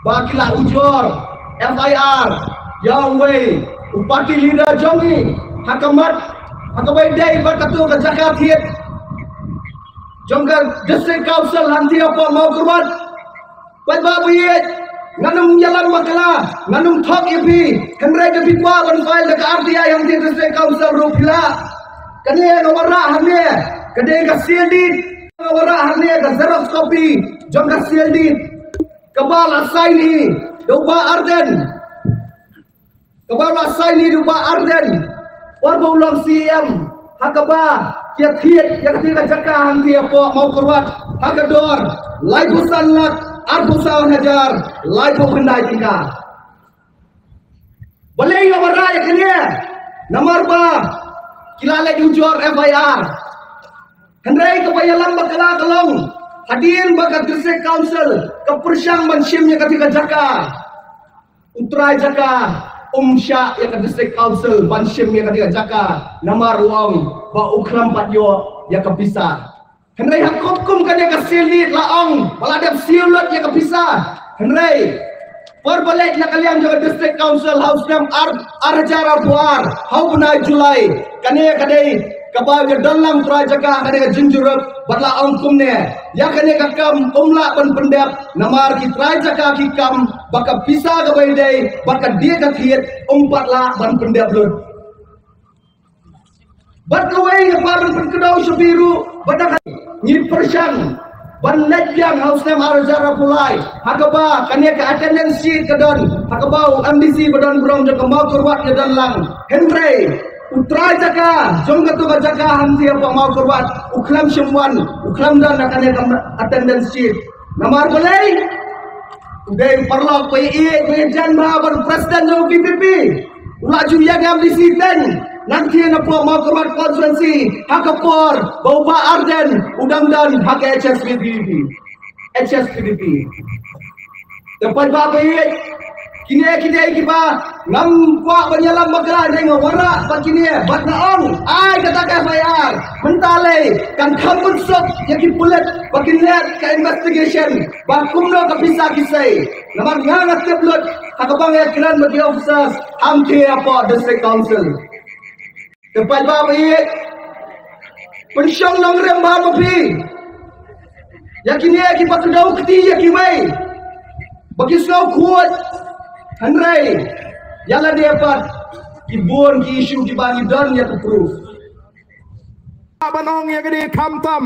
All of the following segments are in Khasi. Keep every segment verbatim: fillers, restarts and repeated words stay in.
ba ki la ujor F I R ïa uwei u party leader jong ngi ha ka mat ha kaba ïadei bad kato ka jaka thied jong ka District Council hangtei hapoh Mawkyrwat. Paidbah ba ïeit, ngan ym ïalam bakla, ngan ym thok ïa phi, hynrei da phi kwah ban file da ka R T I hangtei District Council ruh phi lah. Kane nga wanrah hangne ka dei ka seal deed, nga wanrah hangne ka xerox copy jong ka seal deed kaba la sign hi da u Bah Ardent. Kaba la sign hi da u Bah Ardent por ba u long C M, ha kaba ki ïa thied ïa kata ka jaka hangtei hapoh Mawkyrwat ha ka dor laiphew san lak arphew saw hajar laiphew khyndai tyngka. Balei nga wanrah ïa kane? Namar ba ki la leit ujor F I R. Hynrei kaba ïalam bakla ka long, hadien ba ka District Council ka pyrshang ban shim ïa kata ka jaka, u trai jaka um shah ïa ka District Council ban shim ïa kata ka jaka, namar u ong ba u khlem pat ïoh ïa ka pisa. Hynrei ha kum kum kane ka seal deed la ong ba la dep seal lut ïa ka pisa. Hynrei por ba leit na ka liang jong ka District Council ha u snem ar, ar hajar arphew ar, ha u bnai July, kane ka dei kaba ïa don lang trai jaka kane ka jingjurip bad la ong kumne, ïa kane ka kam um lah ban pyndep namar ki trai jaka ki kam ba ka pisa kaba ïadei bad ka die ka thied um pat lah ban pyndep lut. Bad kawei nga kwah ban pynkynmaw sha phi ruh, bad ngi pyrshang ban leit biang ha u snem ar hajar arphew lai, ha kaba kane ka attendance sheet ka don, ha kaba u M D C ba don burom jong ka Mawkyrwat ka don lang. Hynrei u trai jaka jong kato ka jaka hangtei hapoh Mawkyrwat u khlem shym wan, u khlem don ha kane ka attendance sheet. Namar balei? U dei u paralok ba ïeit ba ïajan bha bad u president jong u V P P. U la ju ïeng M D C teng nangtei napoh Mawkyrwat constituency ha ka por ba u Bah Ardent u dang don ha ka H S P D P. H S P D P. Te paidbah ba ïeit, kine ki dei kiba ngam kwah ban ïalam bakla, dei nga wanrah bad kine bad nga ong ai kata ka F I R. Mynta lei kan kham mynsuk ïa ki pulit ba kin leh ka investigation ba kumno ka pisa ki sei. Namar nga nga tip lut ha kaba nga ïakren bad ki officers hangtei hapoh District Council. Te paidbah ba ïeit, pynshong nongrim bha ma phi ïa kine kiba kdew kti ïa kiwei ba ki sngewkhuid. Hynrei ïa lade pat ki bun ki issue kiba ngi don ïa ka proof. Ban ong ïa kane khamtam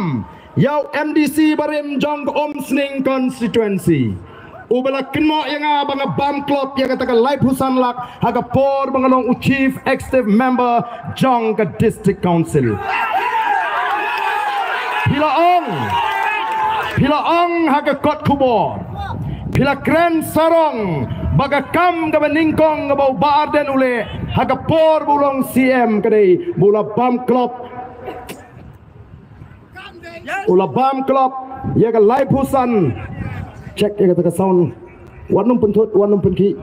ïa u M D C barim jong ka Umsning constituency, uba la kynnoh ïa nga ba nga bam klop ïa kata ka laiphew san lak ha ka por ba nga long u chief executive member jong ka district council. Phi la ong, phi la ong ha ka kot khubor, phi la kren sarong ba ka kam kaba nyngkong kaba u Bah Ardent u leh ha ka por ba u long C M ka dei ba u la bam klop, u la bam klop ïa ka laiphew san. Check ïa kata ka sound. Wat nym pynthut, wat nym pynkhih.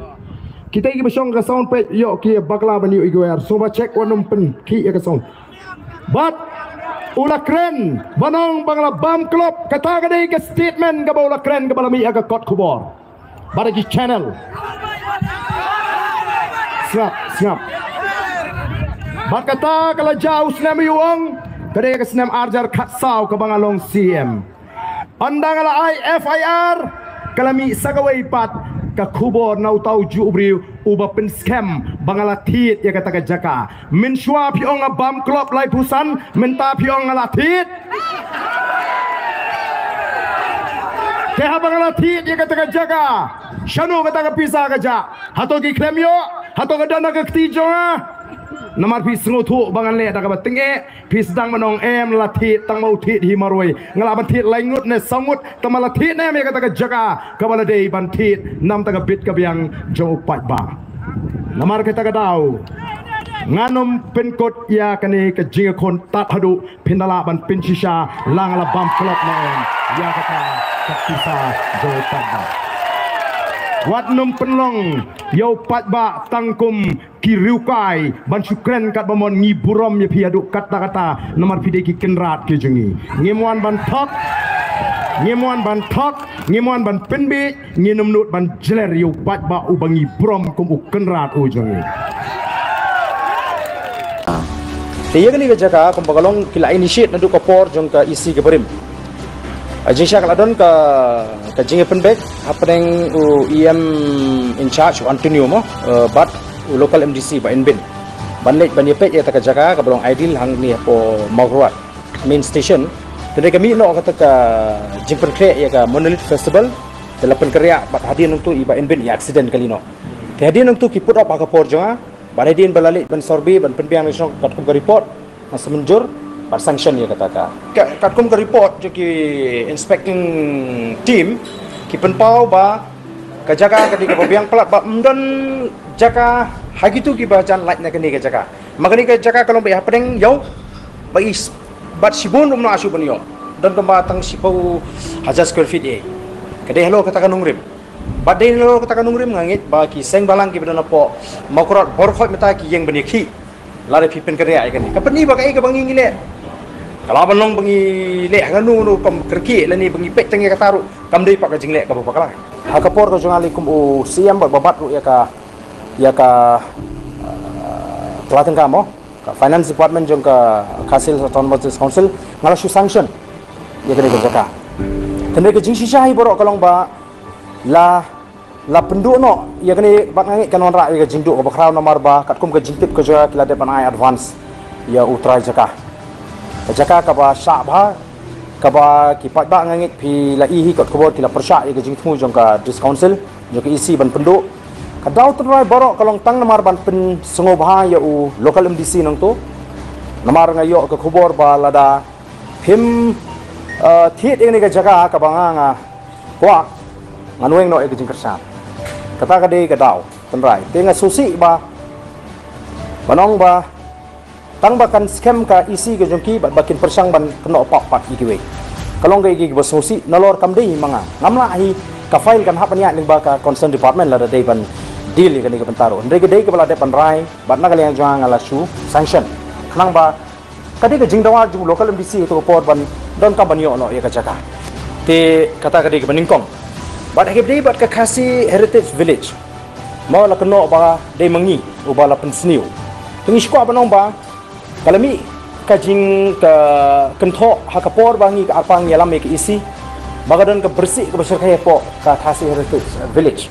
Kita kiba shong ka sound peit ïoh ki bakla ban ïoh iwei ar. Sngewbha check, wat nym pynkhih ïa ka sound. Bad u la kren ban ong ba nga la bam klop, kata ka dei ka statement kaba u la kren kaba la mih ha ka kot khubor bad ha ki channel. Sngap, sngap. Bad kata ka la jia u snem, ïa u ong ka dei ka snem ar hajar khatsaw kaba nga long C M. Ynda nga la ai F I R ka la mih sa kawei pat ka khubor na uta u juh u briew uba pynskhem ba nga la thied ïa kata ka jaka. Mynshuwa phi ong nga bam klop laiphew san, mynta phi ong nga la thied. Te haba nga la thied ïa kata ka jaka, shano kata ka pisa ka jah? Hato ki khlem ïoh? Hato ka don ha ka kti jong nga? Namar phi sngewthuh ba ngan leh da kaba tyngeh, phi sdang ban ong em la thied, tang ma u thied hi marwei. Nga lah ban thied lai ngut ne saw ngut, tang ma la thied ne em ïa kata ka jaka kaba la dei ban thied na bynta ka bit ka biang jong u paidbah. Namar kata ka daw ngan ym pynkut ïa kane ka jingïakhun tad haduh phin da lah ban pynshisha la nga la bam klop ne em ïa kata ka pisa jong u paidbah. Wat nym pynlong ïa u paidbah tang kum ki riewkai ban shu kren katba mon. Ngi burom ïa phi haduh katta katta namar phi dei ki kynrad ki jong ngi. Ngim wan ban thok, Ngim wan ban thok, ngim wan ban pynbeit, ngin ym nud ban jler ïa u paidbah uba ngi burom kum u kynrad u jong ngi. Te ïa kane ka jaka kumba ka long ki la initiate naduh ka por jong ka E C ka barim. Ka jingshah ka la don ka, ka jingpynbeit hapdeng u E M in charge u Antonio mo, eh, bad u local M D C Bah Inbin. Ban leit ban ïa peit ïa kata ka jaka kaba long ideal hangne hapoh Mawkyrwat main station. Te hynrei ka mih noh kata ka jingpynkhreh ïa ka Monolith Festival. Te la pynkhreh bad hadien nangtu i Bah Inbin i accident kali noh. Te hadien nangtu ki put up ha ka por jong nga. Bad hadien ba la leit ban survey ban pynbiang na shnong katkum ka report, nga sa mynjur bad sanction ïa kata ka. Ka, katkum ka report jong ki inspecting team, ki pynpaw ba ka jaka ka dei kaba biang palat, ba ym don jaka ha kitu kiba jan lait na kane ka jaka. Ma kane ka jaka ka long ba ïa hapdeng ïew, ba i s-, bad shibun ruh ym lah shuh ban ïoh. Don kumba tang shiphew hajar square feet ïa. Ka dei halor kata ka nongrim. Bad dei halor kata ka nongrim nga ngeit ba ki seng bhalang kiba don hapoh Mawkyrwat baroh khoit mynta ki ïeng ban ïakhih. Lada phi pynkhreh ïa kane. Ka pyni ba kaei kaba ngi ngi leh, ka lah ban long ba ngi leh ha kano kano ka rukom kyrkieh lane ba ngi peit tang ïa kata ruh kam dei pat ka jingleh kaba bakla. Ha ka por ka jong nga lei kum u C M bad ba bat ruh ïa ka, ïa ka, ah, pla tyngka mo, ka Finance Department jong ka Khasi Hills Autonomous District Council, nga la shu sanction ïa kane ka jaka. Te hynrei ka jingshisha hi baroh ka long ba la, la pynduh noh ïa kane bad nga ngeit kan wanrah ïa ka jingduh kaba khraw namar ba katkum ka jingtip ka jong nga ki la dep ban ai advance ïa u trai jaka. Ka jaka kaba shah bha, kaba ki paidbah nga ngeit phi la i hi kot khubor ki la pyrshah ïa ka jingthmu jong ka District Council, jong ka E C ban pynduh. Ka daw tynrai baroh ka long tang namar ban pynsngewbha ïa u local M D C nangtu. Namar nga ïoh ka khubor ba lada phim, eh, thied ïa kane ka jaka kaba nga nga kwah, ngan weng noh ïa ka jingkyrshan. Kata ka dei ka daw tynrai. Te nga sngewsih ba, ban ong ba tang ba kan skhem ka E C ka jong ki bad ba kin pyrshang ban kynnoh pap pat ïa kiwei. Ka long kaei kaei kaba sngewsih nalor kam dei ma nga. Ngam lah hi, ka file kan hap ban ïaid lyngba ka concern department lada dei ban deal ïa kane ka bynta ruh. Hynrei ka dei kaba la dep ban rai bad na ka liang jong nga nga la shu sanction. Khnang ba ka dei ka jingdawa jong u local M D C ha kato ka por ban donkam ban ïoh noh ïa ka jaka. Te kata ka dei kaba nyngkong. Bad ha kaba ïadei bad ka Khasi Heritage Village, ma la kynnoh ba dei ma ngi uba la pynsniew. Te ngi shu kwah ban ong ba ka la mih ka jing, ka kynthoh ha ka por ba ngi ka ARPA ngi ïalam ïa ka E C ba ka don ka pyrshah kaba shyrkhei hapoh ka Khasi Heritage Village.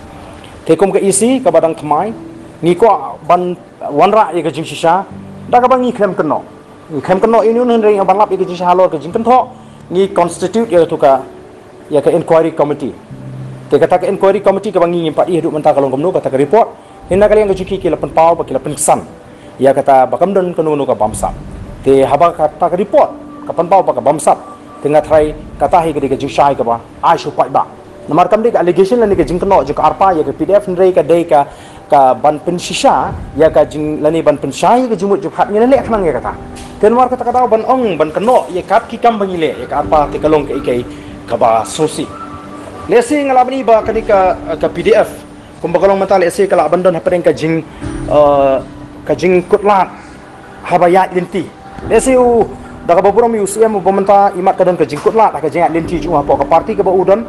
Te kum ka E C kaba dang thymmai, ngi kwah ban wanrah ïa ka jingshisha da kaba ngi khlem kynnoh. Ngi khlem kynnoh ïa une un, hynrei ban lap ïa ka jingshisha halor ka jingkynthoh, ngi constitute ïa katu ka, ïa ka inquiry committee. Te kata ka inquiry committee kaba ngi ngim pat i haduh mynta ka long kumno kata ka report. Hynrei na ka liang ka jong ki ki la pynpaw ba ki la pynksan ïa kata ba kam don kano kano ka bamsap. Te haba kata ka report ka pynpaw ba ka bamsap, te nga tharai kata hi ka dei ka jingshai kaba ai sha u paidbah. Namar kam dei ka allegation lane ka jingkynnoh jong ka ARPA ïa ka P D F, hynrei ka dei ka, ka ban pynshisha ïa ka jing, lane ban pynshai ïa ka jingmut jingpyrkhat, ngi la leh khnang ïa kata. Te namar kata ka daw ban ong ban kynnoh ïa kat ki kam ba ngi leh ïa ka ARPA te ka long kaei kaei kaba sngewsih. Lehse nga lah ban i ba kane ka, ka P D F kumba ka long mynta lehse ka lah ban don hapdeng ka jing, eh, ka jingkutlad haba ïaid lynti. Lehse u, da kaba burom ïa u C M uba mynta, imat ka don ka jingkutlad ha ka jingïaid lynti jong u hapoh ka party kaba u don.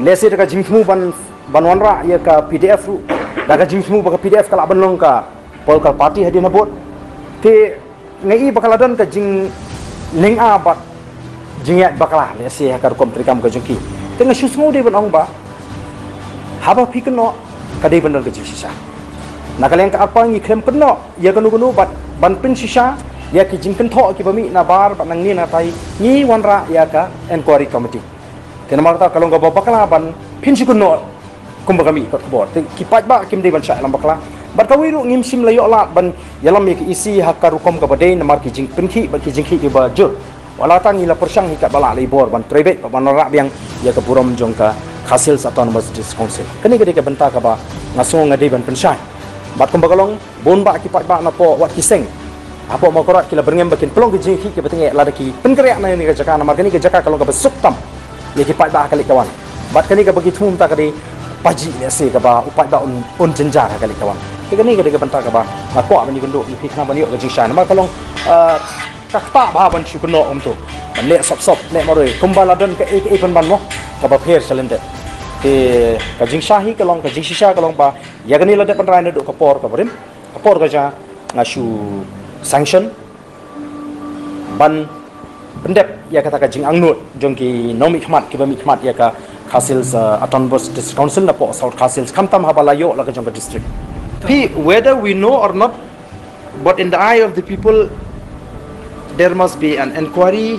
Lehse da ka jingthmu ban, ban wanrah ïa ka P D F ruh, da ka jingthmu ba ka P D F ka lah ban long ka political party hadien habud. Te nga i ba ka la don ka jinglynga bad jingïaid bakla, lehse ha ka rukom treikam ka jong ki. Te nga shu sngew dei ban ong ba haba phi kynnoh ka dei ban don ka jingshisha. Na ka liang ka ARPA ngi khlem kynnoh ïa kano kano bad ban pynshisha ïa ki jingkynthoh kiba mih na bar bad nangne na tai, ngi wanrah ïa ka inquiry committee. Te namar kata ka long kaba bakla ban pynshisha kynnoh kumba ka mih kot khubor. Te ki paidbah kim dei ban shah ïalam bakla. Bad kawei ruh ngim shym la ïoh lad ban ïalam ïa ka E C ha ka rukom kaba dei namar ki jingpynkhih bad ki jingkhih kiba jur. Wat la tang ngi la pyrshang hi katba lah lei bor ban trei beit bad ban wanrah biang ïa ka burom jong ka Khasi Hills Autonomous District Council. Kane ka dei ka bynta kaba nga sngew nga dei ban pynshai. Bad kumba ka long, bun bah ki paidbah napoh wat ki seng hapoh Mawkyrwat ki la byrngem ba kin pynlong ki jingïakhih kiba tyngeh lada ki pynkhreh na kane ka jaka, namar kane ka jaka ka long kaba suk tam ïa ki paidbah ha ka leit ka wan. Bad kane kaba ki thmu mynta ka dei pajih lehse kaba u paidbah un, un jynjar ha ka leit ka wan. Te kane ka dei ka bynta kaba nga kwah ban ïakynduh ïa phi khnang ban ïoh ka jingshai. Namar ka long, ah, Ka ktah bha ban shu kynnoh kumto. Ban leh sop sop, leh marwei. Kumba la don kaei kaei pynban mo. Kaba pher shalyndet. Te ka jingshisha hi ka long, ka jingshisha ka long ba ïa kane la dep ban rai naduh ka por kaba rim. Ka por ka jia nga shu sanction ban pyndep ïa kata ka jingangnud jong ki nongmihkhmat kiba mihkhmat ïa ka Khasi Hills, uh, Autonomous District Council napoh South Khasi Hills, khamtam haba la ïoh la ka jong ka district. Phi, whether we know or not, but in the eye of the people, there must be an inquiry,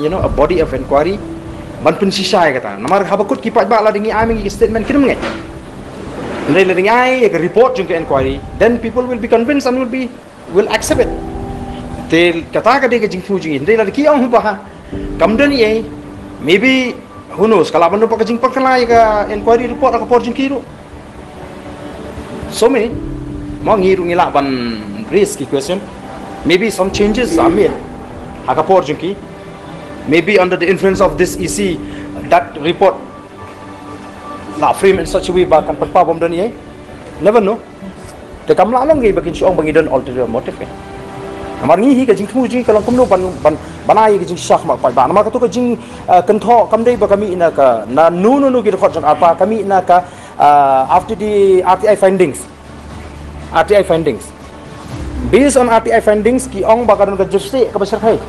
you know, a body of inquiry. Ban pynshisha ïa kata. Namar haba kut ki paidbah la dang ai ma ngi ki statement kim ngeit. Hynrei la dang ai ïa ka report jong ka inquiry, then people will be convinced and will be, will accept it. Te kata ka dei ka jingthmu jong ngi. Hynrei lada ki ong ba kam don ei, maybe, who knows, ka lah ban don pat ka jingpakla ïa ka inquiry report ha ka por jong ki ruh. So many, mo, ngi ruh ngi lah ban raise ki question. Maybe some changes are made ha ka por jong ki. Maybe under the influence of this E C, that report la frame in such a way ba kan pynpaw ba ym don ei. Never know. Te kam lah long ei ba kin shu ong ba ngi don ulterior motive ei. Namar ngi hi ka jingthmu jong ngi ka long kumno ban, ban, ban ai ka jingshisha khmat paidbah. Namar kato ka jing, uh, kynthoh kam dei ba ka mih na ka, na no no no ki record jong ARPA, ka mih na ka, uh, after the R T I findings. R T I findings. Based on R T I findings, ki ong ba ka don ka jingshah kaba shyrkhei.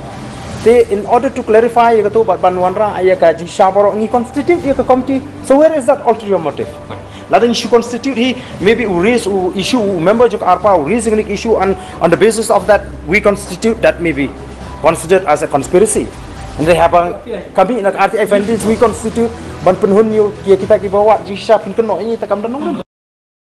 Te in order to clarify ïa kato bad ban wanrah ïa ka jingshisha baroh, ngi constitute ïa ka committee. So where is that ulterior motive? Lada ngi shu constitute hi, maybe u raise u issue, u member jong ARPA u raise ïa kane ka issue, and on the basis of that we constitute, that may be considered as a conspiracy. Hynrei haba ka mih na ka R T I findings, ngi constitute ban pynhun ïa kita kiba wad jingshisha, pynkynnoh ïa ngi, te kam don nongrim.